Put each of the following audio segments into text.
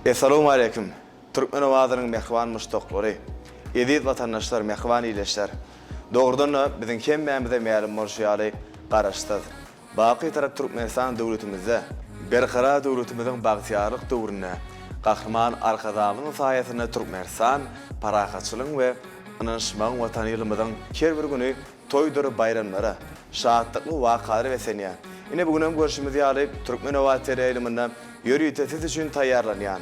Essalawmaleýkim, Türkmen owazynyň mähriban muşdaklary, eziz watandaşlar, mähriban ildeşler! Dogrudan-da, biziň hemmämize mälim bolşy ýaly, Garaşsyz, baky Bitarap Türkmenistan döwletimizde, Berkarar döwletimiziň bagtyýarlyk döwründe Gahryman Arkadagymyzyň saýasynda Türkmenistan parahatçylygyň we ynanyşmagyň Watany ýylymyzyň her bir güni toýdur baýramlara, şatlykly wakalara beslenýär. Ine, bu günem görşümiz ýaly, Türkmen owazy teleýaýlymynda ýörite siz üçin taýýarlanýan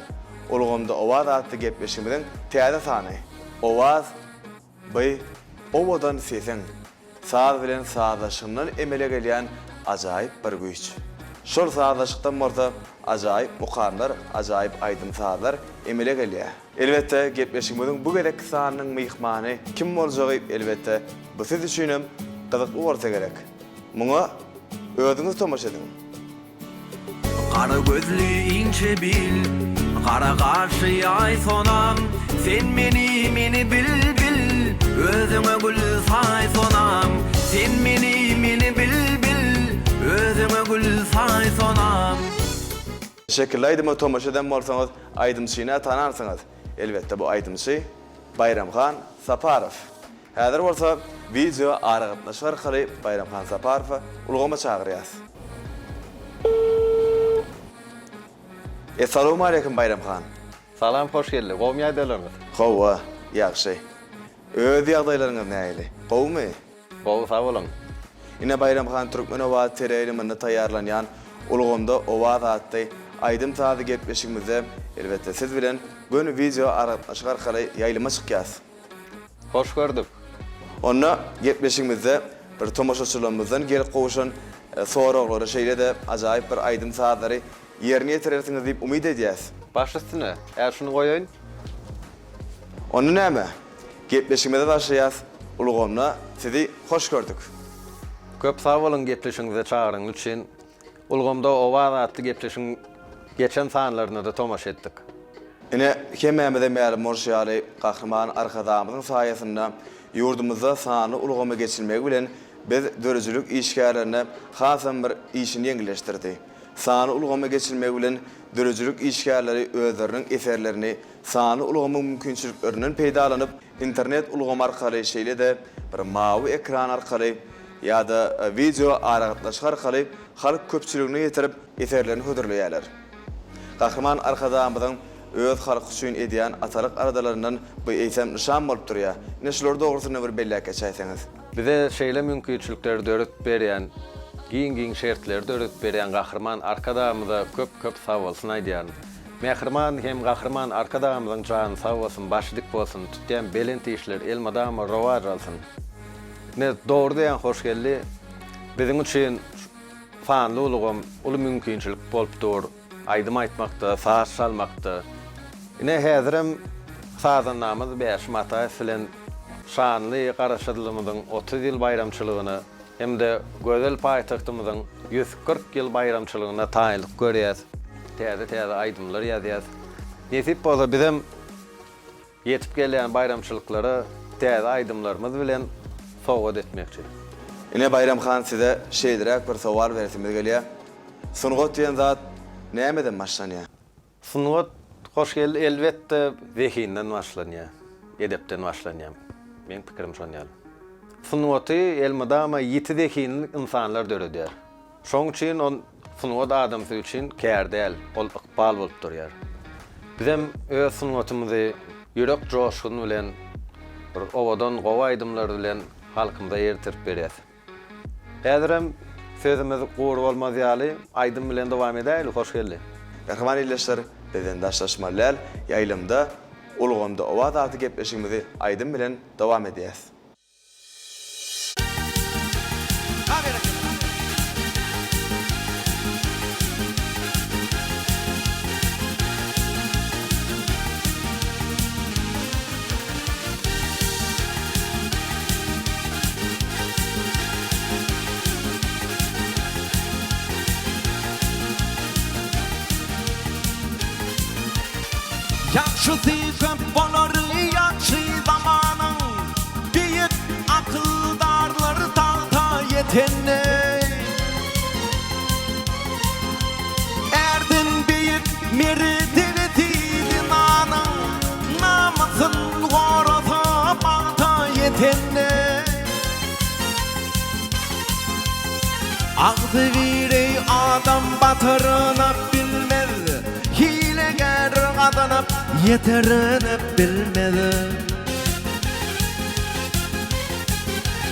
Ulgamda owaz atly gepleşigimiziň täze sany. Owaz, by owadan sesiň, saz bilen sazlaşygyndan emele gelýän ajaýyp bir güýç. Şol sazlaşykdan bolsa ajaýyp mukamlar, ajaýyp aýdym-sazlar emele gelýär. Elbetde, gepleşigimiziň bu gezekki sanynyň myhmany kim boljagy, elbetde, bu siz üçinem gyzykly bolsa gerek. Muňa özüňiz tomaşa ediň. Gara gözli inçe bil, gara gaşly aý sonam, Sen meni, meni bil, bil, özüňe gül saý sonam, Sen meni, meni bil, bil, özüňe gül saý sonam. Şekilli aýdyma tomaşa eden bolsaňyz aýdymçyny tanarsyňyz. Elbetde bu aýdymçy Baýramhan Saparow. Häzir bolsa wideo aragatnaşyk arkaly Baýramhan Saparowy ulgama çagyrýas. Essalawmaleýkim Baýramhan. Salam hoş geldi. Gowmy ýagdaýlaryňyz? Hawa, ýagşy. Öz ýagdaýlaryňyz nähili? Gowumy? Gowy sag boluň. Ine Baýram han Türkmen owazy teleýaýlymynda taýýarlanýan Ulgamda owaz atly aýdym-sazly gepleşigimizde elbetde siz bilen göni wideo aragatnaşyk arkaly ýaýlyma çykýas. Hoş gördük. Onda gepleşigimizde bir tomaşaçylarymyzdan gelip gowşan soraglary şeýle-de ajaýyp bir aýdym-sazlary ýerine ýetirersiňiz diýip umyt edýäs. Baş üstüne. Ä şuny goýaýyn. Onda näme? Gepleşigimize başlaýas ulgamda sizi hoş gördük. Köp sag boluň gepleşigiňize çagyryňyz üçin. Ulgamda owaz atly gepleşigiň geçen sanlarynada tomaşa etdik. Ine, hemmämize mälim bolşy ýaly, Gahryman Arkadagymyzyň saýasynda ýurdumyzda sanly ulgama geçilmegi bilen biz döredijilik işgärlerine hasam bir işini ýeňilleşdirdi. Sanly ulgama geçilmegi bilen döredijilik işgärleri özleriniň eserlerini Sanly ulgamyň mümkinçiliklerinden peýdalanyp, internet ulgamy arkaly, şeýle-de bir mawy ekran arkaly ýa-da wideo aragatnaşyk arkaly halk köpçüligine ýetirip, eserlerini hödürleýärler. Gahryman Arkadagymyzyň öz halky üçin edýän atalyk aladalaryndan bu eýsem nyşan bolup durýar. Ine, şular dogrusynda bir belläp geçäýseňiz. Bize şeýle mümkinçilikleri döredip berýän, giň-giň şertleri döredip berýän Gahryman Arkadagymyza köp-köp sagbolsun aýdýaryn. Mähriban hem Gahryman Arkadagymyzyň jany sag bolsun, başy dik bolsun, tutýan belent işleri elmydama rowaç alsyn. Ine, dogry diýýäň Hoşgeldi, biziň üçin sanly ulgam uly mümkinçilik bolup dur, aýdym aýtmakda, saz çalmakda. Ine, häzirem sazandamyz Bäşim Ataýew bilen şanly Garaşsyzlygymyzyň 30 ýyl baýramçylygyna hem-de gözel paýtagtymyzyň 140 ýyl baýramçylygyna taýynlyk görýäs, täze-täze aýdymlar ýazýas. Nesip bolsa bizem ýetip gelýän baýramçylyklara täze aýdymlarymyz bilen sowgat etmekçi. Ine Baýram han size şeýleräk bir sowal beresimiz gelýär. Sungat diýen zat nämeden başlanýar? Sungat hoş geldi elbetde zehinden başlanýar, edepden başlanýar. Meň pikirim şon ýaly. Sungaty elmydama ýiti zehinli ynsanlar döredýär. Şoň üçin ol sungat adamsy üçin kär däl, ol ykbal bolup durýar. Bizem öz sungatymyzy ýürek joşgun bilen, bir owadan gowy aýdymlar bilen halkymyza ýetirip berýäs. Häzirem sözümiz gury bolmaz ýaly, aýdym bilen dowam edäýeli, hoş geldi. Mähriban ildeşler, bizden daşlaşmaly däl, ýaýlymda, ulgamda owaz atly gepleşigimizi aýdym bilen dowam edýäs. Ýagşysy köp bolar ýagşy zamanyň, Beýik akyldarlar tagta ýetende. Ärden beýik mertebesi. Agzybiri adam batyrynyp bilmez, Hilegär gazanyp ýetirinip bilmez.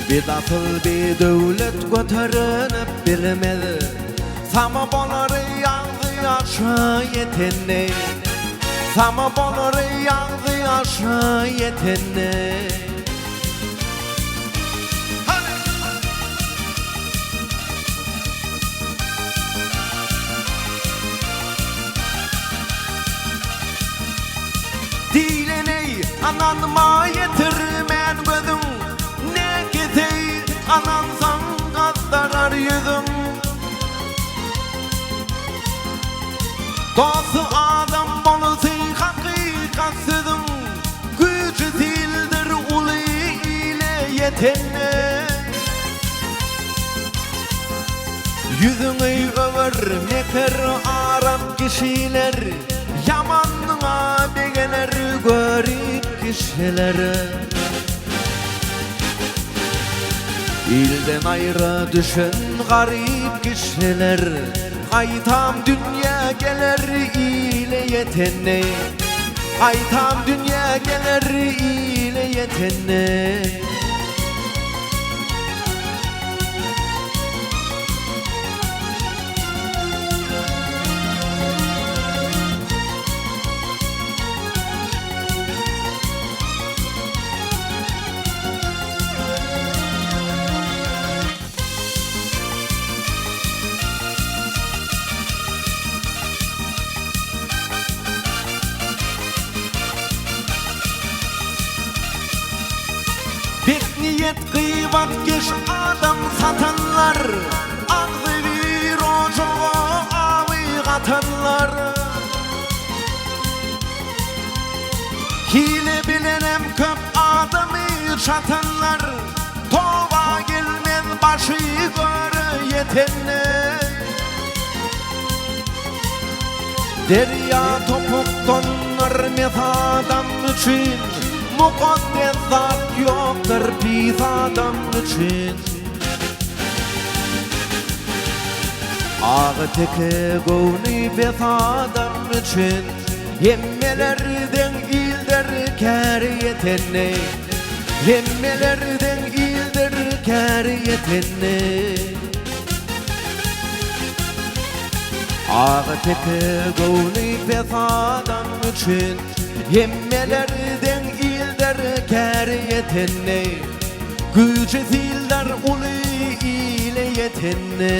Bedasyl bidöwlet göterinip bilmez, Sama bolar ýagdy ýaşa ýetende, Sama bolar ýagdy ýaşa ýetende. Diýlen-eý, ynanma ýetirmän gözüň, Näkes-eý, ynansaň gazdarar ýüzüň. Dosty adam bolsy hakykat sözüň, Güýji sildir uly ile ýetende. Ýüzüňi öwer mekir aram kişiler, Ýamanyňa begener görip kişiler. Ilden aýra düşen garyp kişiler, Gaýtam dünýä geler ile ýetende. Gaýtam dünýä geler ile ýetende. Betniýet gybatkeş adam satanlar, Agzybir ojaga awy gatanlar. Hile bilenem köp adamy çatanlar, Toba gelmez başy göre ýetende. Derýa topukdan yrmes adam üçin, Mukaddes zat ýokdur pis adam üçin. Agy teke göwni pes adam üçin, Hemmeler deň ildir käri ýetende. Hemmeler deň ildir käri ýetende. Agy teke göwni pes adam üçin, Hemmeler deň ildir käri ýetende. Güýji sildar uly ile ýetende.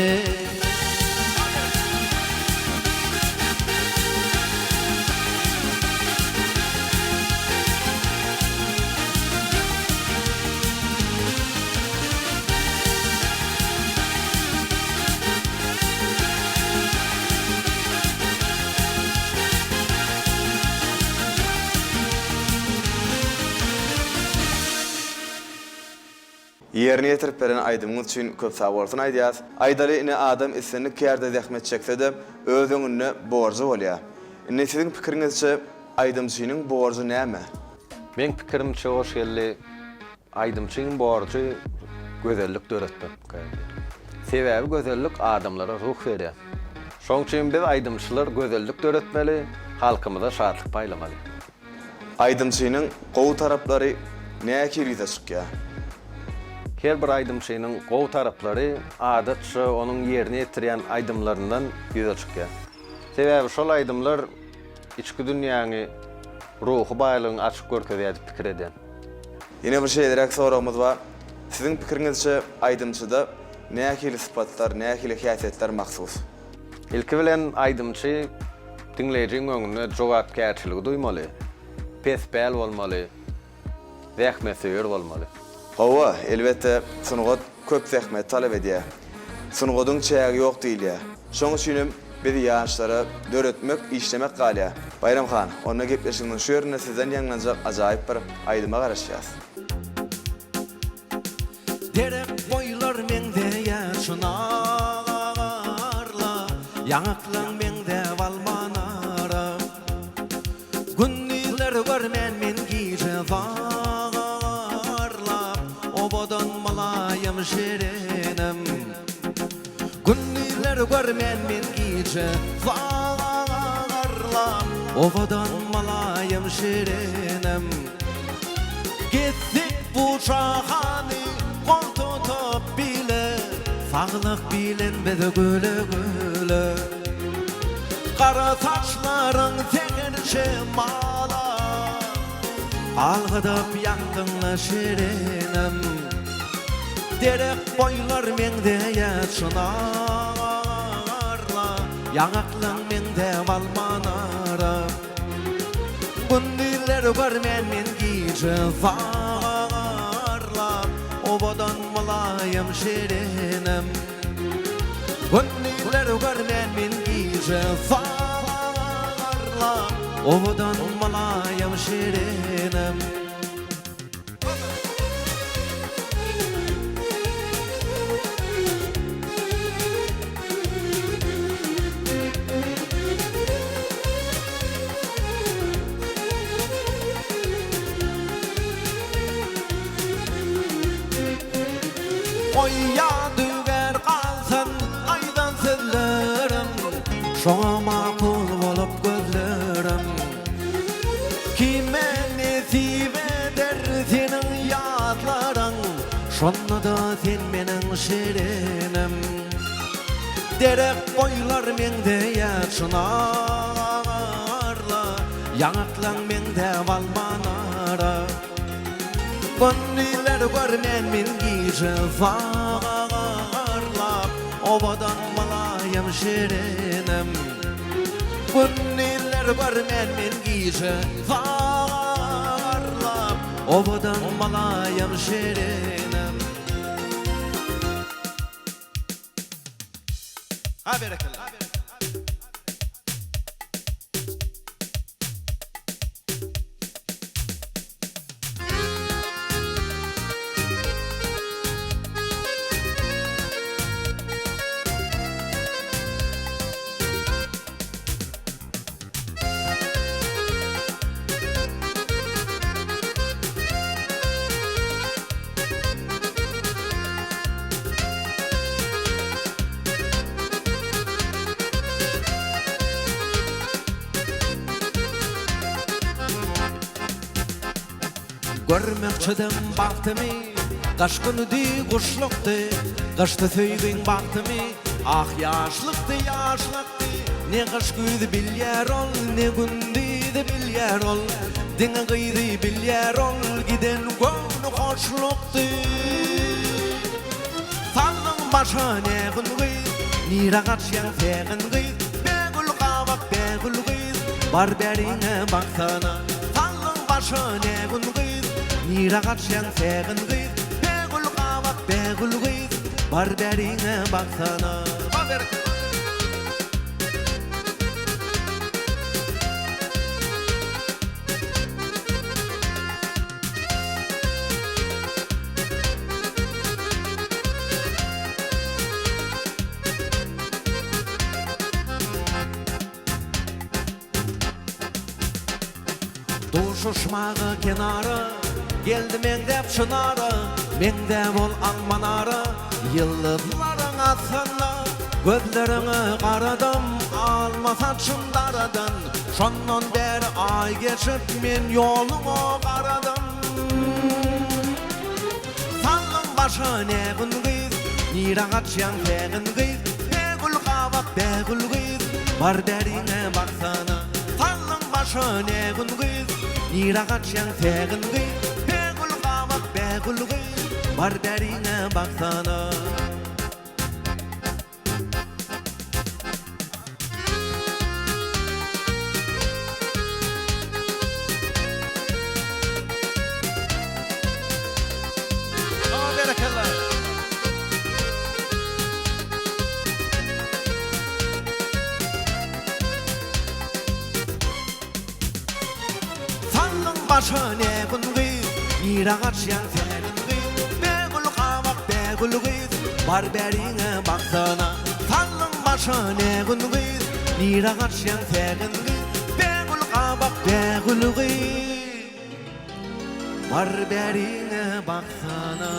Ýerine ýetirip beren aýdymyňyz üçin köp sagbolsun aýdýas. Aýdaly ine adam islendik ýerde zähmet çeksede öz öňünde borjy bolýa. Indi siziň pikiriňizçe aýdymçynyň borjy näme? Meň pikirimçe Hoşgeldi aýdymçyň borjy gözellik döretmek. Sebäbi gözellik adamlara ruh berýär. Şoň üçin biz aýdymçylar gözellik döretmeli, halkymyza şatlyk paýlamaly. Aýdymçynyň gowy taraplary nähili ýüze çykýar? Her bir aýdymçynyň gowy taraplary adatça onuň ýerine ýetirýän aýdymlaryndan ýüze çykýar. Sebäbi şol aýdymlar içki dünýäňi, ruhy baýlygyňy açyp görkezýär diýip pikir edýän. Ýene bir şeýleräk soragymyz bar. Siziň pikiriňizçe aýdymçyda nähili sypatlar, nähili häsiýetler mahsus? Ilki bilen aýdymçy diňleýjiň öňünde jogapkärçiligi duýmaly, pespäl bolmaly, zähmetsöýer bolmaly. Hawa, elbetde, sungat köp zähmet talap edýär. Sungatyň çägi ýok diýilýär. Şoň üçinem biz ýaşlara döretmek, işlemek galýar. Baýram han, onda gepleşigimiziň şu ýerinde sizden ýaňlanjak ajaýyp bir aýdyma garaşýas. Derek boýlar meňzeýär çynarla, Ýaňaklaň meňzäp alma-nara. Gündizler görmän men gije zarlap, Owadan mylaýym şirinim. Gündizler görmän men gije zarlap Owadan mylaýym şirinem Gezsek bu jahany gol tutup bile Saglyk bilen biz güle-güle Gara saçlaryň säher şemala Galgydyp ýakdyň-la şirinem Derek boýlar meňzeýär çynarla, Ýaňaklaň meňzäp alma-nara. Gündizler görmän men gije zarlap, Owadan mylaýym şirinem. Gündizler görmän men gije zarlap, Owadan mylaýym şirinem. Goý ýadygär galsyn aýdan sözlerim, Şoňa makul bolup gözlerim. Kime nesip eder seniň ýatlaryň, Şonda-da sen meniň şirinim. Derek boýlar meňzeýär çynarla, Ýaňaklaň meňzäp alma-nara. Gündizler görmän men gije zarlap, Owadan mylaýym şirinim. Gündizler görmän men gije zarlap, Owadan mylaýym şirinim. Ha berekella. Görmekçidim bagtymy, Gyş günüdi, guşlukdy, Gyşdy söýgiň bagtymy, Ah, ýaşlykdy, ýaşlykdy. Ne gyş güýzi bilýär ol, Ne gündizi bilýär ol, Diňe gyzy bilýär ol, Giden göwni hoşlukdy. Saldyň başa ne gün gyz, Nirä gaçýaň sägin gyz, Bägül gabak bägül gyz, Bar bäriňe baksana. Saldyň başa ne gün gyz, Nirä gaçýaň sägin gyz, Bägül gabak bägül gyz, Bar bäriňe baksana. Duşuşmaga kenara Geldi meňzäp çynara Meňzäp ol alma-nara Ýyldyzlaryň astynda Gözleriňe garadym Alma saçym daradan Şondan bäri aý geçip Men ýoluňa garadym Saldyň başa ne gün gyz, Nirä gaçýaň sägin gyz, Bägül gabak bägül gyz, Bar bäriňe baksana. Saldyň başa ne gün gyz, Nirä gaçýaň sägin gyz, Bägül gabak bägül gyz, Bar bäriňe baksana. Saldyň başa ne gün gyz, Nirä gaçýaň sägin gyz, Bägül gabak bägül gyz, Bar bäriňe baksana. Saldyň başa ne gün gyz, Nirä gaçýaň sägin gyz, Bägül gabak bägül gyz, Bar bäriňe baksana.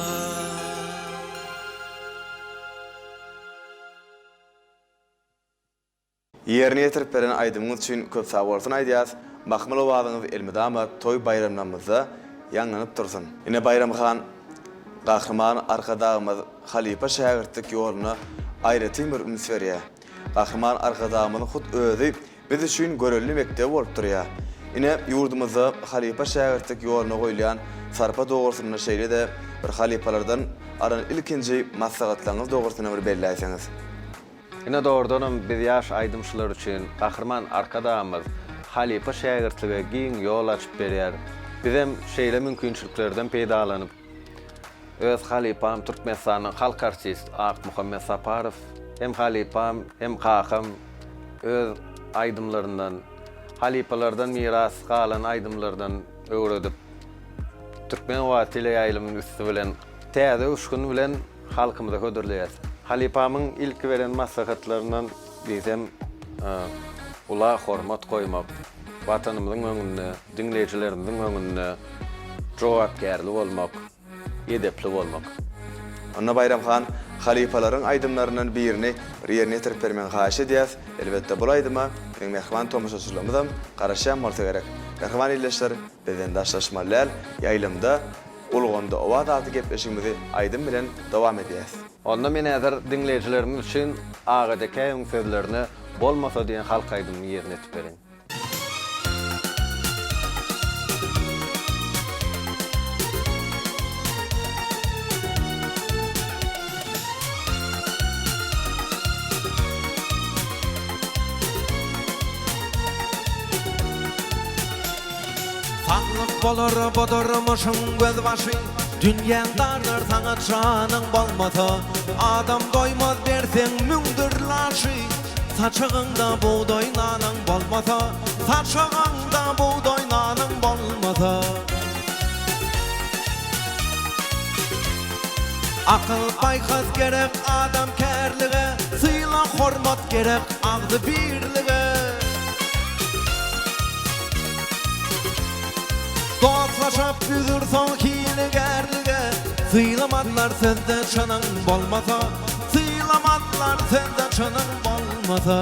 Ýerine ýetirip beren aýdymyňyz üçin köp sagbolsun aýdýas, mahmal owazyňyz elmydama toý baýramlarymyzda ýaňlanyp dursun. Ine Baýram han, Gahryman Arkadagymyz halypa şägirtlik ýoluna aýratyn bir üns berýär. Gahryman Arkadagymyzyň hut özi biz üçin görelde mekdebi bolup durýar. Ine, ýurdumyzda halypa-şägirtlik ýoluna goýulýan sarpa dogrusynda şeýle-de bir halypalardan alan ilkinji maslahatlaryňyz dogrusynda bir belläýseňiz. Ine, dogrudanam biz ýaş aýdymçylar üçin Gahryman Arkadagymyz halypa-şägirtlige giň ýol açyp berýär. Bizem şeýle mümkinçiliklerden peýdalanyp, Öz halypam Türkmenistanyň halk artisti Akmuhammet Saparow hem halypam, hem kakam öz aýdymlaryndan, halypalardan miras galan aýdymlardan öwredip, Türkmen owazy teleýaýlymynyň üsti bilen täze öwüşgin bilen halkymyza hödürleýäs. Halypamyň ilki beren maslahatlaryndan diýsem, ula hormat goýmak, Watanymyzyň öňünde, diňleýjilerimiziň öňünde jogapkärli bolmak, edepli bolmak. Onda Baýram han, halypalaryň aýdymlaryndan birini bir ýerine ýetirip bermegiňi haýyş edýäs. Elbetde bul aýdyma biziň mähriban tomaşaçylarymyzam garaşýan bolsa gerek. Mähriban ildeşler, bizden daşlaşmaly däl, ýaýlymda Ulgamda owaz atly gepleşigimizi aýdym bilen dowam edýäs. Onda men häzir diňleýjilerimiz üçin Aga Tekäýewiň sözlerine Bolmasa diýen halk aýdymyny ýerine ýetip bereýin. Saglyk bolar bu durmuşyň gözbaşy, Dünýäň dardyr saňa janyň bolmasa. Adam doýmaz berseň müňdür laşy, Saçagyňda bugdaý nanyň bolmasa, Saçagyňda bugdaý nanyň bolmasa. Akyl-paýhas gerek adamkärlige, Sylag-hormat gerek agzybirlige. Dostlaşyp ýüz ursaň hilegärlige, Sylamazlar sözde çynyň bolmasa, Sylamazlar sözde çynyň bolmasa.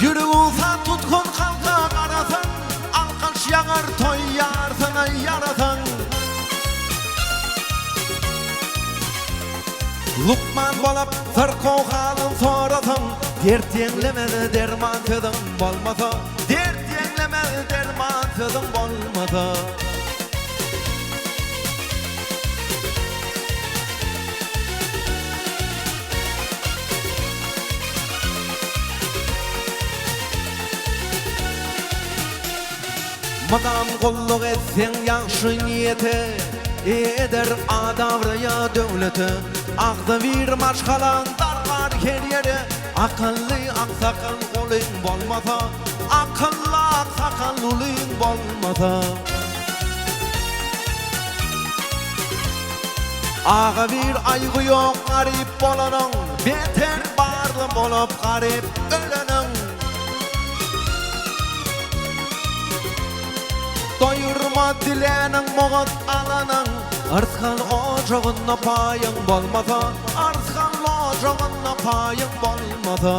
Ýüregiň sap tutgun halka garasaň, Alkyş ýagar toý ýarsyna ýarasaň. Lukman bolup syrkaw halyn sorasaň, Dert ýeňlemez derman sözüň bolmasa, Dert ýeňlemez derman sözüň bolmasa. Mydam gulluk etseň ýagşy niýete, Eder at-abraýa döwlete. Agzybir maşgalaň dargar her ýere, Akylly aksakal ulyň bolmasa, Akylly aksakal ulyň bolmasa. Aga bir aýby ýok garyp bolanyň, Beter barly bolup garyp öleniň. Doýurma diläniň mugt alanyň, Yrsgal ojagynda paýyň bolmasa, Yrsgal ojagynda paýyň bolmasa.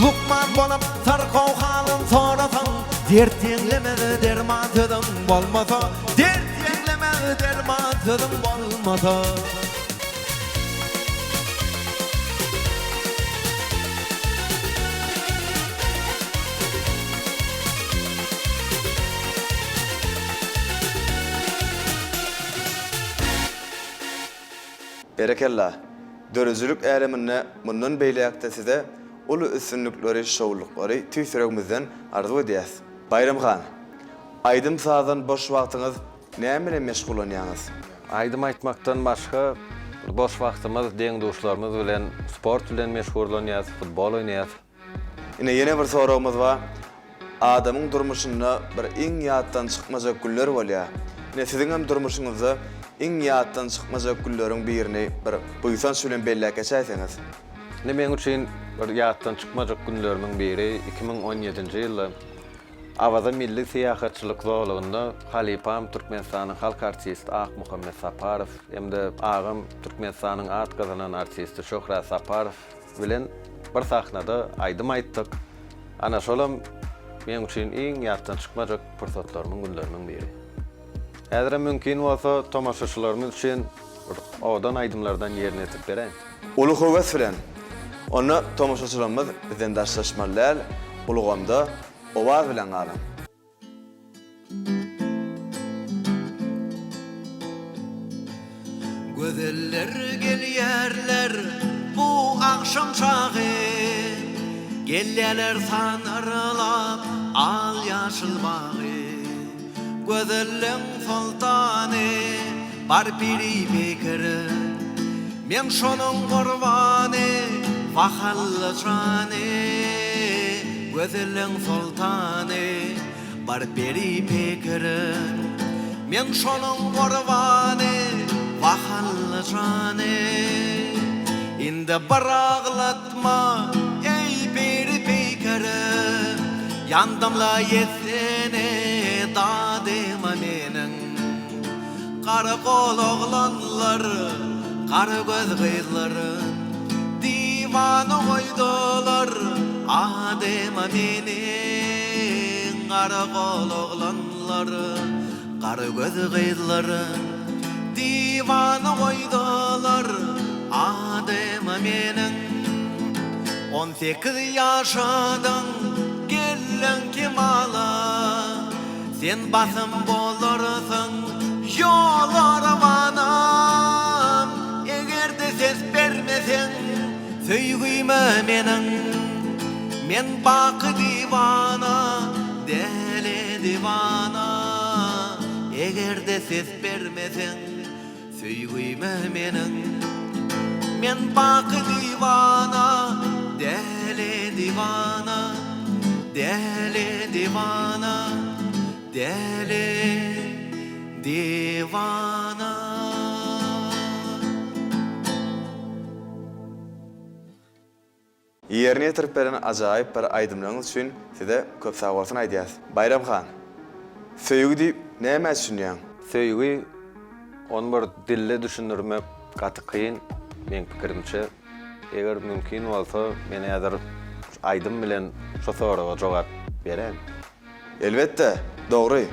Lukman bolup syrkaw halyn sorasaň, Dert ýeňlemez derman sözüň bolmasa, Dert ýeňlemez derman sözüň bolmasa. Berekella! Döredijilik äleminde mundan beýläk-de size uly üstünlikleri, şowlulyklary tüýs ýüregimizden arzuw edýäs. Baýram han, aýdym-sazdan boş wagtyňyz näme bilen meşgullanýaňyz? Aýdym aýtmakdan başga, boş wagtymyz deň-duşlarymyz bilen sport bilen meşgullanýas, futbol oýnaýas. Ine ýene bir soragymyz bar. Adamyň durmuşynda bir iň ýatdan çykmajak günler bolýar. Ine siziňem durmuşyňyzda iň ýatdan çykmajak günleriň birini bir buýsanç bilen belläp geçäýseňiz. Indi meň üçin bir ýatdan çykmajak günlerimiň biri 2017-nji ýylda Awaza milli syýahatçylyk zolagynda halypam Türkmenistanyň halk artisti Akmuhammet Saparow hem-de agam Türkmenistanyň at gazanan artisti Şöhrat Saparow bilen bir sahnada aýdym aýtdyk. Ana şolam meň üçin iň ýatdan çykmajak pursatlarymyň, günlerimiň biri. Häzirem mümkin bolsa tomaşaçylarymyz üçin bir owadan aýdymlardan ýerine ýetirip beräýiň. Uly höwes bilen. Onda tomaşaçylarymyz bizden daşlaşmaly däl, ulgamda owaz bilen galyň. Gözeller gelýärler bu agşam çagy, Gelýärler sanarlap al-ýaşyl bagy. Gözelleň soltany bar piri peýker, Men şonuň gurbany Wahalla jany. Gözelleň soltany bar peri peýker, Men şonuň gurbany Wahalla jany. Indi bir aglat Ma, eý peri peýker, Ýandymla ýetsene dadyma meniň. Gara gol oglanlar, gara göz gyzlar, Diwana goýdular adyma meniň. Gara gol oglanlar, gara göz gyzlar, Diwana goýdular adyma meniň. 18 ýaşadyň, geldiň kemala, Sen basym bolarsyň ýola rowana. Eger-de ses bermeseň söýgüme meniň, Men baky diwana, däli diwana. Eger-de ses bermeseň Söýgüme meniň Men baky diwana Däli diwana Däli diwana Däli diwana. Ýerine ýetirip beren ajaýyp bir aýdymlaryňyz üçin size köp sagbolsun aýdýas. Baýram han, söýgi diýip nämä düşünýäň? Söýgi, ony bir dilde düşündirmek gaty kyn, meň pikirimçe. Eger mümkin bolsa, men häzir şu aýdym bilen şu soraga jogap beräýin. Elbetde, dogry.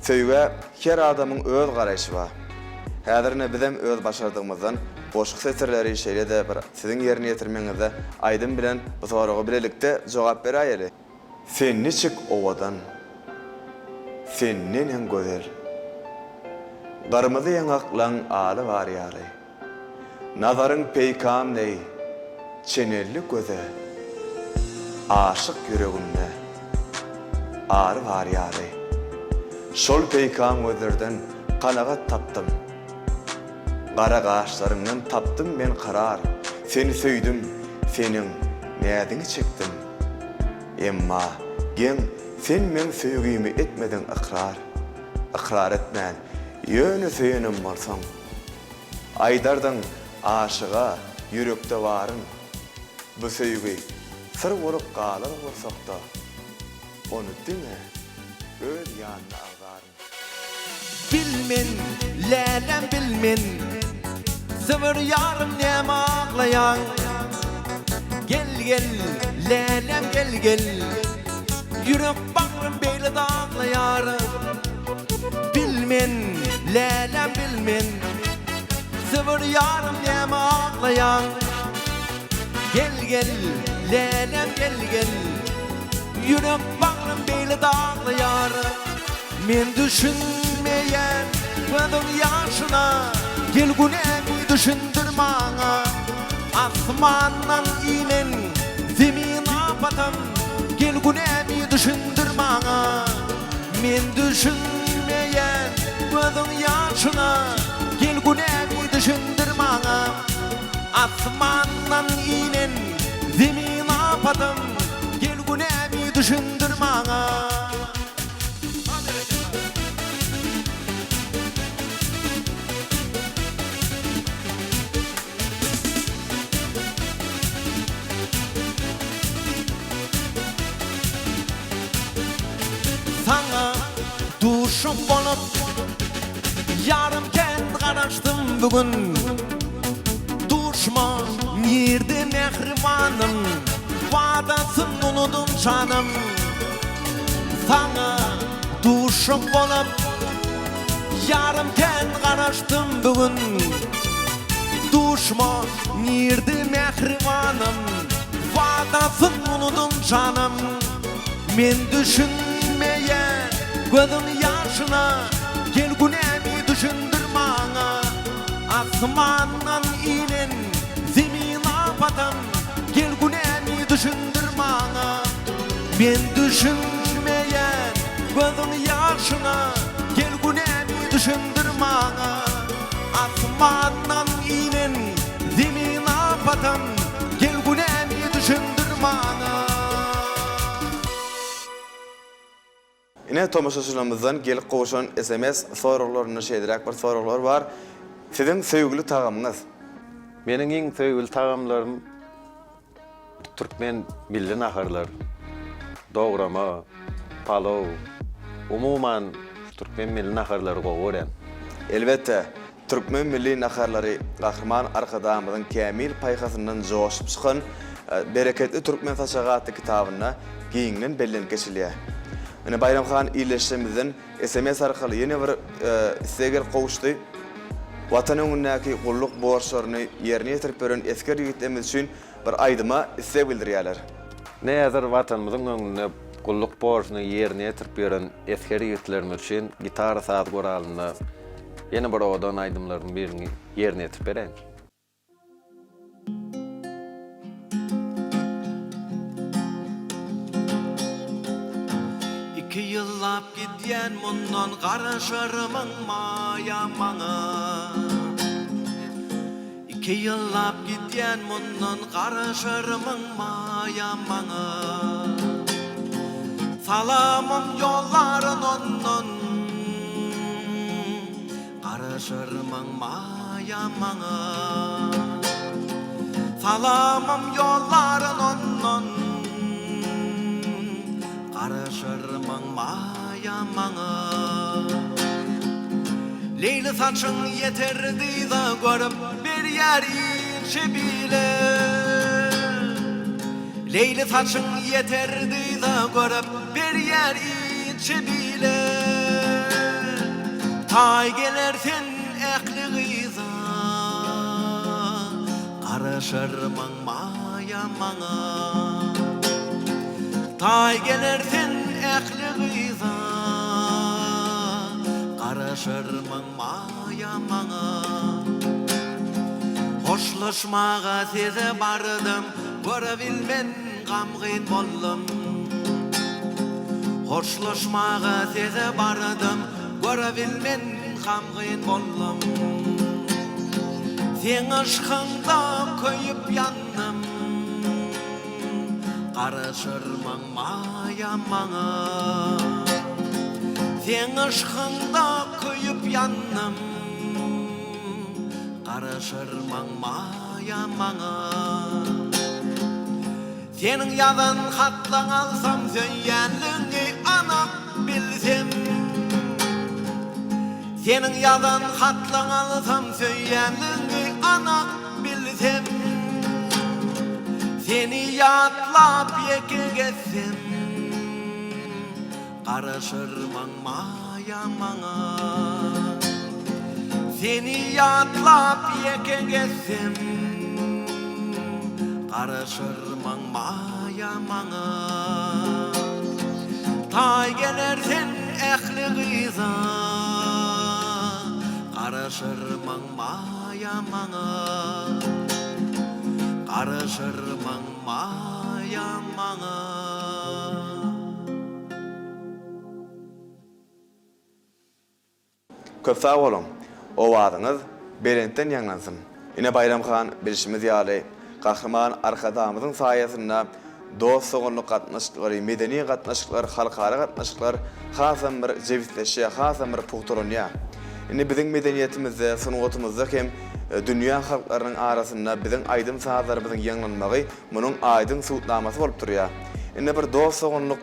Söýgä her adamyň öz garaýşy bar. Häzir ine bizem öz başardygymyzdan goşgy setirleri şeýle-de bir siziň ýerine ýetirmegiňizde aýdym bilen bu soraga bilelikde jogap beräýeli. Sen niçik owadan, sen neneň gözel. Gyrmyzy ýaňaklaň aly bar ýaly. Nazaryň peýkam deý çenelli göze, Aşyk ýüregimde ary bar ýaly. Şol peýkam gözlerden kanagat tapdym, Gara gaşlaryňdan tapdym men karar. Seni söýdüm, seniň näziňi çekdim, Emma, geň, sen meň söýgimi etmediň ykrar. Ykrar etmän, ýöne söýenem bolsaň. Aýdardyň aşyga ýürekde baryn. Bu söýgi syr bolup galar gursakda, Ony diňe öz ýanynda agzaryn. Bilmen, läläm bilmen, Sibir ýarym näme aglaýaň? Gel gel, läläm gel gel, Ýürek bagrym beýle daglaýar. Bilmen, läläm bilmen, Sibir ýarym näme aglaýaň? Gel gel, läläm gel gel, Ýürek bagrym beýle daglaýar. Men düşünmeýän gözüň ýaşyna, Gel günämi düşündir maňa. Asmandan inen zemin apatam, Gel günämi düşündir maňa. Men düşünmeýän gözüň ýaşyna, Gel günämi düşündir maňa. Asmandan inen zemin apatam, Gel günämi düşündir maňa. garaşdym bu gün Duşma nirde mähribanym Wadasyn unudym janym Saňa duşup bolup Ýarym kän garaşdym bu gün Duşma nirde mähribanym Wadasyn unudym janym Men düşünmeýän gözüň ýaşyna Gel günämi düşündir maňa Asmandan inen zemina batan Gel günämi düşündir maňa Men düşünmeýän gözüň ýaşyna Gel günämi düşündir maňa Asmandan inen zemina batan Gel günämi düşündir maňa. Ine tomaşaçylarymyzdan gelip gowşan sms soraglarynda şeýleräk bir soraglar bar. Siziň söýgüli tagamyňyz? Meniň iň söýgüli tagamlarym türkmen milli naharlar, dograma, palow, umuman şu türkmen milli naharlary gowy görýän. Elbetde, Türkmen milli naharlary Gahryman Arkadagymyzyň kämil paýhasyndan joşup çykan Bereketli türkmen saçagy atly kitabynda giňden bellenip geçilýär. Ine, Baýram han ildeşlerimizden sms arkaly ýene bir isleg gelip gowuşdy. Watan öňündäki gulluk borçlaryny ýerine ýetirip ýören esger ýigitlerimiz üçin bir aýdyma isleg bildirýärler. Ine, häzir Watanymyzyň öňünde gulluk borjuny ýerine ýetirip ýören esger ýigitlerimiz üçin gitara saz guralynda Ýene bir owadan aýdymlaryň birini ýerine ýetirip beräýiň. Iki ýyllap gidýän mundan garaşarmyň maýa maňa. Iki ýyllap gidýän mundan garaşarmyň maýa maňa. Salamym ýollaryn ondan garaşarmyň maýa maňa. Salamym ýollaryn ondan garaşarmyň maýa maňa. Leýli saçyň ýeter dyza görüp berýär inçe bile. Leýli saçyň ýeter dyza görüp berýär inçe bile. Taý geler sen ähli gyza garaşarmyň maýa maňa. Taý geler sen ähli gyza. Garaşarmyň maýa maňa. Hoşlaşmaga size bardym, Görebilmen gamgyn boldum. Hoşlaşmaga size bardym, Görebilmen gamgyn boldum. Seň yşkyňda köýüp ýandym. Garaşarmaň maýa maňa. Seň yşkyňda köýüp ýandym. Garaşarmaň maýa maňa. Seniň ýazan hatlaň alsam söýýänligiňi anyk bilsem. Seniň ýazan hatlaň alsam söýýänligiňi anyk bilsem. Seni ýatlap ýeke gezsem. Garaşarmaň maýa maňa. Seni ýatlap ýeke gezsem. Garaşarmaň maýa maňa. Taý geler sen ähli gyza. Garaşarmaň maýa maňa. Garaşarmaň maýa maňa. Köp sag boluň! Owazyňyz belentden ýaňlansyn! Ine Baýram han bilşimiz ýaly Gahryman Arkadagymyzyň saýasynda dost-doganlyk gatnaşyklary, medeni gatnaşyklar, halkara gatnaşyklar hasam bir jebisleşýär, hasam bir pugtalanýar. Indi biziň medeniýetimizde, sungatymyzda hem dünýä halklarynyň arasynda biziň aýdym-sazlarymyzyň ýaňlanmagy munuň aýdyň subutnamasy bolup durýar. Indi bir dost-doganlyk.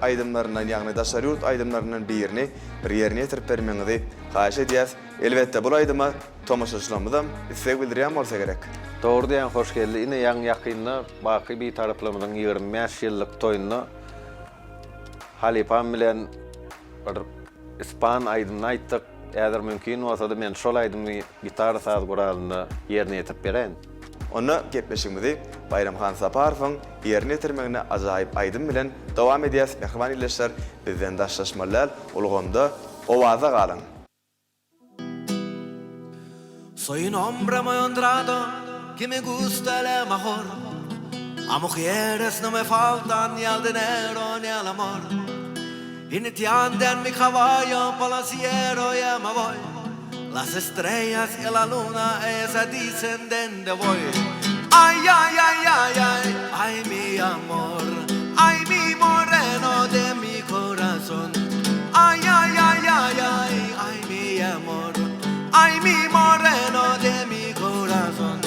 aýdymlaryndan, ýagny daşary ýurt aýdymlaryndan birini bir ýerine ýetirip bermegiňizi haýyş edýäs. Elbetde, bul aýdyma tomaşaçylarymyzam isleg bildirýän bolsa gerek. Dogry diýýäň Hoşgeldi. Ine ýaňy ýakynda baky Bitaraplygymyzyň 25 ýyllyk toýunda halypam bilen bir ispan aýdymyny aýtdyk. Häzir mümkin bolsady men şol aýdymy gitara saz guralynda ýerine ýetirip beräýin. Onda gepleşigimizi Baýramhan Saparowyň ýerine ýetirmeginde ajaýyp aýdym bilen dowam edýäs. Mähriban ildeşler, bizden daşlaşmaly däl, ulgamda owaza galyň! Soy un hombre muy honrado que me gusta la mejor A mujeres no me faltan ni al dinero ni al amor Jineteando en mi caballo por la sierra ya me voy Las estrellas y la luna ellas dicen dende voy Ay, ay, ay, ay, ay, ay mi amor Ay mi moreno de mi corazón Ay, ay, ay, ay, ay, ay mi amor Ay mi moreno de mi corazón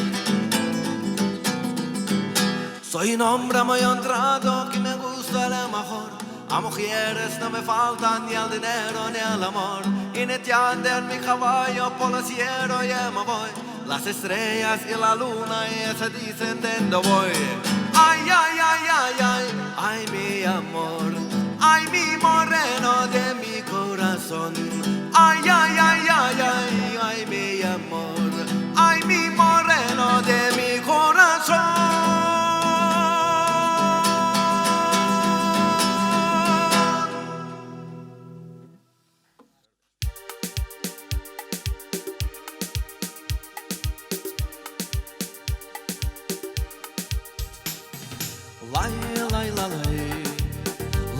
Soy un hombre muy honrado que me gusta la mejor A mujeres no me faltan ni al dinero ni al amor Jineteando en mi caballo por la sierra ya me voy Las estrellas y la luna ellas dicen dende voy Ay, ay, ay, ay, ay, ay mi amor Ay mi moreno de mi corazón Ay, ay, ay, ay, ay, ay mi amor Ay mi moreno de mi corazón. Lay lay la lay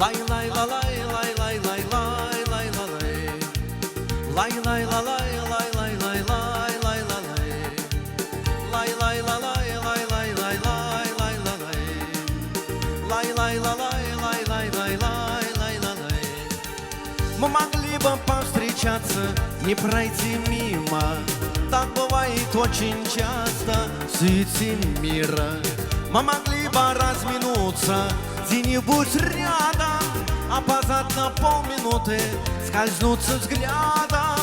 Lay lay la lay lay lay lay lay lay la lay Lay lay la lay lay lay lay lay lay la lay Lay lay la lay lay lay lay lay lay la lay Lay lay la lay lay lay lay lay lay la lay Мы могли бы повстречаться, не пройти мимо Так бывает очень часто в суете мира Мы могли бы разминуться где-нибудь рядом Опоздать на полминуты, скользнуться взглядом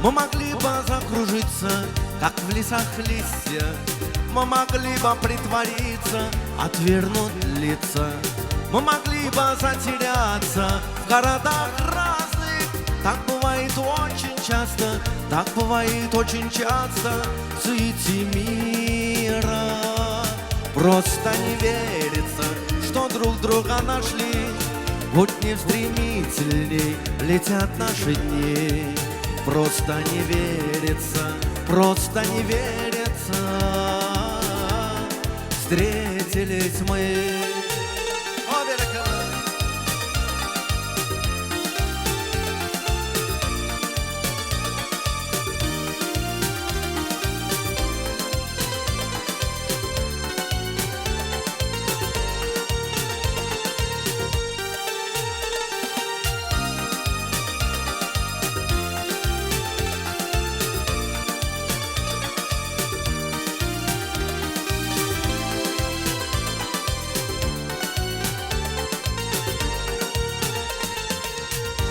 Мы могли бы закружиться, как в лесах листья Мы могли бы притвориться, отвернуть лица Мы могли бы затеряться в городах разных Так бывает очень часто, так бывает очень часто в суете мира Просто не верится, что друг друга нашли Будь не стремительней, летят наши дни Просто не верится, просто не верится Встретились мы O, berekella!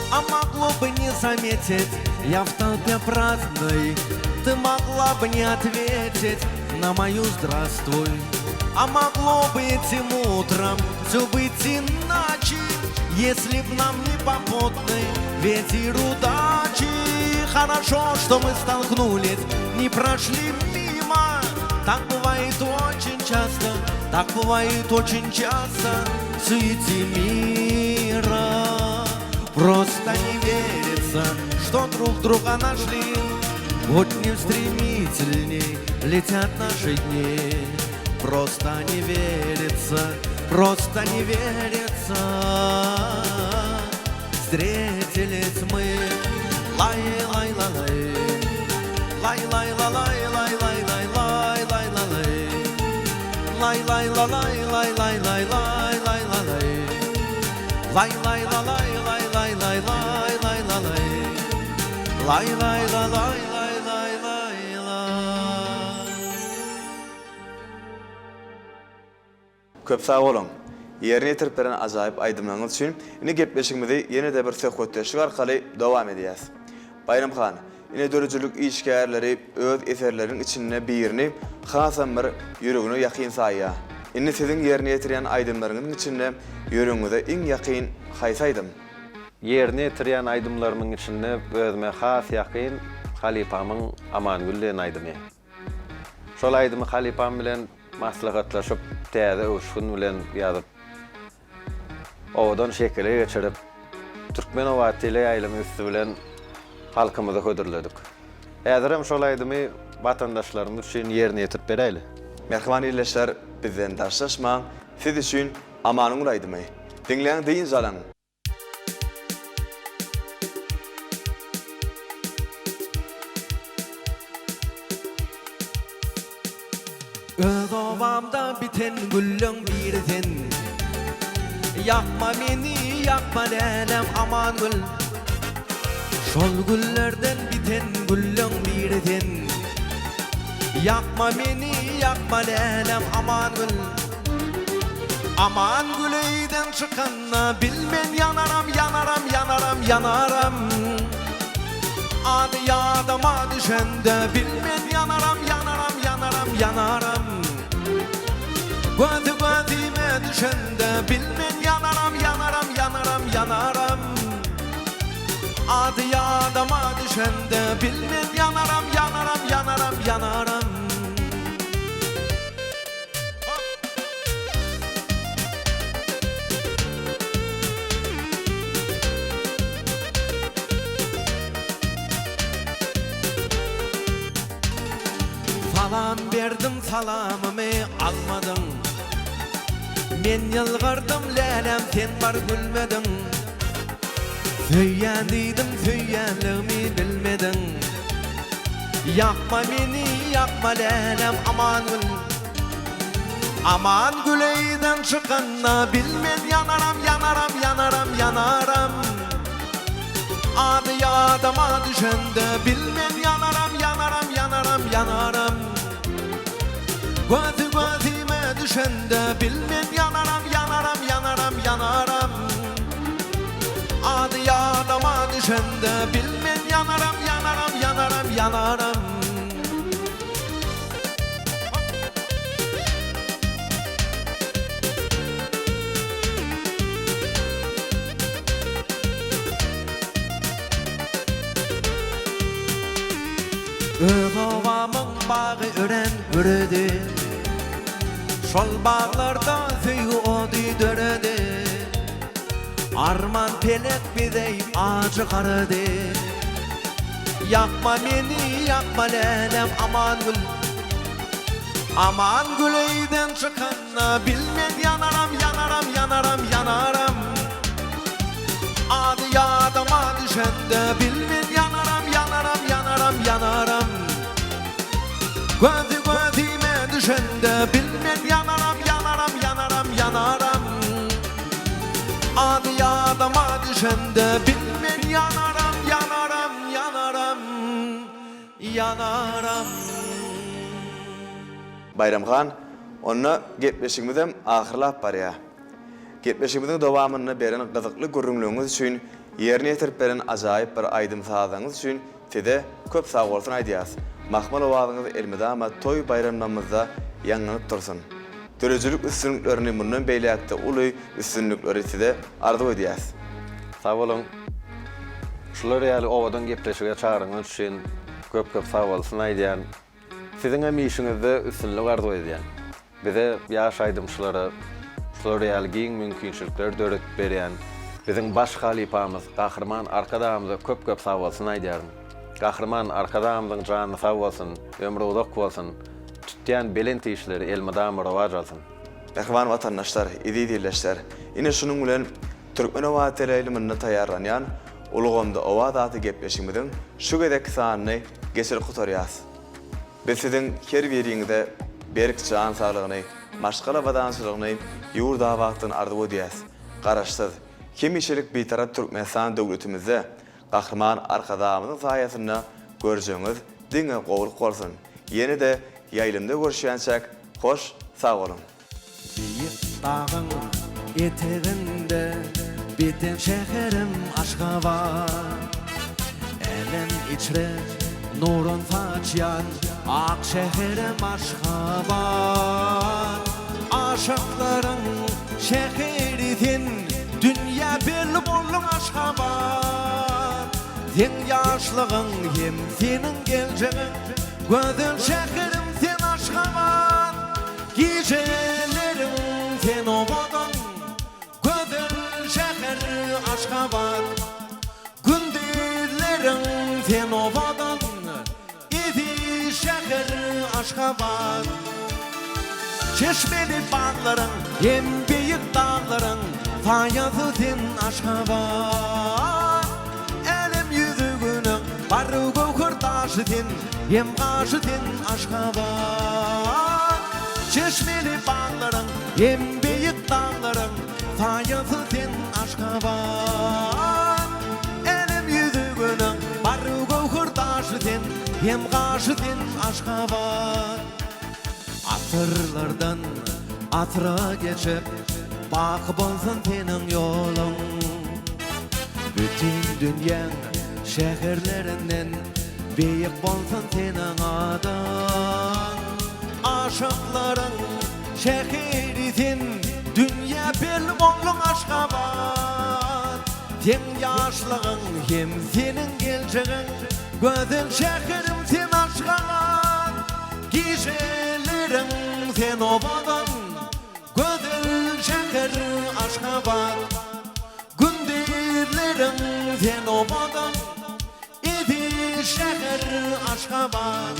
А могло бы не заметить, я в толпе праздной Ты могла бы не ответить на мою здравствуй А могло бы этим утром все быть иначе Если б нам не попутный ветер удачи Хорошо, что мы столкнулись, не прошли мимо Так бывает очень часто, так бывает очень часто В суете мира Просто не верится, что друг друга нашли Вот не стремительней летят наши дни Просто не верится, просто не верится Встретились мы Лай, лай, ла, лай Лай, лай, ла, лай, лай, лай, лай, лай, лай, ла, лай Лай, лай, ла, лай, лай, лай, лай, лай, лай, ла, лай Лай, лай, ла, лай, лай, лай, лай, лай, лай, ла, лай Лай, лай, ла, лай, лай, лай, лай, лай Köp sag boluň. Ýerine ýetirip beren ajaýyp aýdymlaryňyz üçin. Indi gepleşigimizi ýene-de bir söhbetdeşlik arkaly dowam edýäs. Baýram han, ine döredijilik işgärleri öz eserleriniň içinde birini hasam bir ýüregine ýakyn saýýar. Indi siziň ýerine ýetirýän aýdymlaryňyzyň içinde ýüregiňize iň ýakyn haýsy aýdym? Ýerine ýetirýän aýdymlarymyň içinde özüme has ýakyn halypamyň Amangül diýen aýdymy. Şol aýdymy halypam bilen maslahatlaşyp, täze öwüşgin bilen ýazyp, owadan şekile geçirip, Türkmenobat teleýaýlymy üsti bilen halkymyza hödürledik. Häzirem şol aýdymy watandaşlarymyz üçin ýerine ýetirip beräýli. Mähriban ildeşler bizden daşlaşmaň siz üçin Amangül aýdymy. Diňläň dynç alyň. Öz obamda biten gülleň biri sen. Ýakma meni, ýakma läläm Amangül. Şol güllerden biten gülleň biri sen. Ýakma meni, ýakma läläm Amangül. Amangül öýden çykanda bilmen ýanaram, ýanaram, ýanaram, ýanaram. Ady ýadyma düşende bilmen ýanaram, ýanaram, ýanaram, ýanaram. Gözi gözüme düşende bilmen ýanaram, ýanaram, ýanaram, ýanaram. Ady ýadyma düşende bilmen ýanaram, ýanaram, ýanaram, ýanaram. Salam berdim salamymy almadyň Men ýylgyrdym läläm sen bar gülmediň Söýýän diýdim söýýänligimi bilmediň Ýakma meni ýakma läläm Amangül Amangül öýden çykanda bilmen ýanaram ýanaram ýanaram ýanaram Ady ýadyma düşende bilmen ýanaram ýanaram ýanaram ýanaram Gözi gözüme düşende bilmen ýanaram ýanaram ýanaram ýanaram Ady ýadyma düşende bilmen ýanaram ýanaram ýanaram ýanaram. Öz obamyň bagy örän güredi. Şol baglarda söýgi ody döredi. Arman pelek bize ajy garady. Ýakma meni, ýakma läläm Amangül. Amangül öýden çykanda bilmen ýanaram, ýanaram, ýanaram, ýanaram. Ady ýadyma düşende bilmen ýanaram, ýanaram, ýanaram, ýanaram. Gözi gözüme düşende bilmen ýanaram, ýanaram, ýanaram, ýanaram. Ady ýadyma düşende bilmen ýanaram, ýanaram, ýanaram, ýanaram. Baýram han, onda gepleşigimizem ahyrlap barýar. Gepleşigimiziň dowamynda beren gyzykly gürrüňleriňiz üçin, ýerine ýetirip beren ajaýyp bir aýdym-sazyňyz üçin Size köp sagbolsun aýdýas. Mahmal owazyňyz elmydama toý baýramlarymyzda ýaňlanyp dursun. Döredijilik üstünliklerini mundan beýläkde uly üstünlikleri size arzuw edýäs. Sag boluň. Şular ýaly owadan gepleşige çagyryňyz üçin köp köp sagbolsun aýdýan. Siziňem işiňizde üstünlik arzuw edýän. Bize, ýaş aýdymçylara şular ýaly giň mümkinçilikleri döredip berýän biziň baş halypamyz Gahryman Arkadagymyza köp-köp sagbolsun aýdýaryn. Gahryman Arkadagymyzyň jany sag bolsun, ömri uzak bolsun, tutýan belent işleri elmydama rowaç alsyn. Mähriban watandaşlar, eziz ildeşler! Ine şunuň bilen Türkmenobat teleýaýlymynda taýýarlanýan Ulgamda owaz atly gepleşigimiziň şu gezekki sanyny geçirip gutarýas. Biz siziň her biriňize berk jan saglygyny, maşgala abadançylygyny, ýurt abatlygyny arzuw edýäs. Garaşsyz, hemişelik Bitarap Türkmenistan döwletimizde Gahryman Arkadagymyzyň saýasynda görjegiňiz diňe gowulyk bolsun! Ýene-de ýaýlymda görüşýänçäk hoş sag boluň! Beýik dagyň. eteginde biten şäherim Aşgabat. Älem içre nurun saçýan ak şäherim Aşgabat. Aşyklaryň şäheri sen, dünýä belli bolduň Aşgabat. Seň ýaşlygyň hem seniň geljegiň, gözel şäherim sen Aşgabat. Gijeleriň sen owadan, gözel şäher Aşgabat. Gündizleriň sen owadan, eziz şäher Aşgabat. Çeşmeli baglaryň hem beýik daglaryň saýasy sen Aşgabat. Älem ýüzi günüň bar göwher daşy sen, hem gaşy sen Aşgabat. Çeşmeli baglaryň hem beýik daglaryň saýasy sen Aşgabat. Älem ýüzi günüň bar göwher daşy sen, hem gaşy sen Aşgabat. Asyrlardan asyra geçip, baky bolsun seniň ýoluň. Bütin dünýäň şäherlerinden beýik bolsun seniň adyň. Aşyklaryň şäheri sen, dünýä belli bolduň Aşgabat. Seň ýaşlygyň hem seniň geljegiň, gözel şäherim sen Aşgabat. Gijeleriň sen owadan, gözel şäher Aşgabat. Gündizleriň sen owadan, eziz şäher Aşgabat.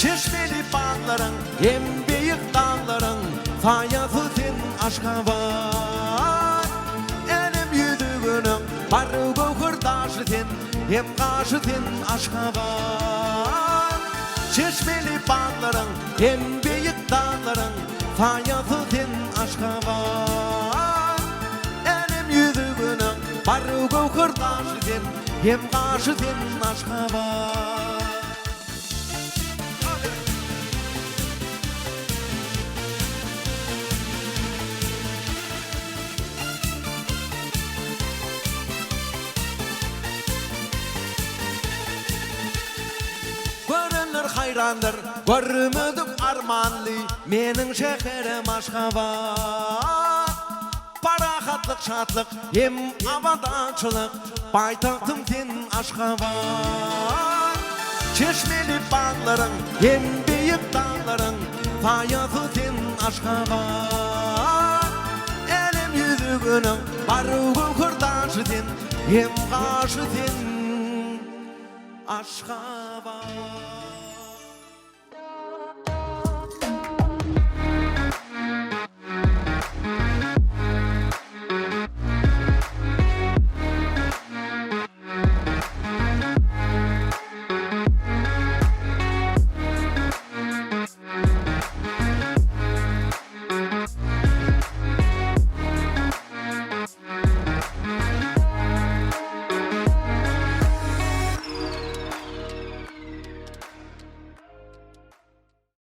Çeşmeli baglaryň hem beýik daglaryň saýasy sen Aşgabat. Älem ýüzi günüň bar göwher daşy sen, hem gaşy sen Aşgabat. Çeşmeli baglaryň hem beýik daglaryň saýasy sen Aşgabat. Älem ýüzi günüň bar göwher daşy sen, hem gaşy sen Aşgabat. Görenler haýrandyr, görmedik armanly meniň şäherim Aşgabat. Parahatlyk, şatlyk hem abadançylyk, paýtagtym sen Aşgabat. Çeşmeli baglaryň hem beýik daglaryň saýasy sen Aşgabat. Älem ýüzi günüň bar göwher daşy sen, hem gaşy sen Aşgabat.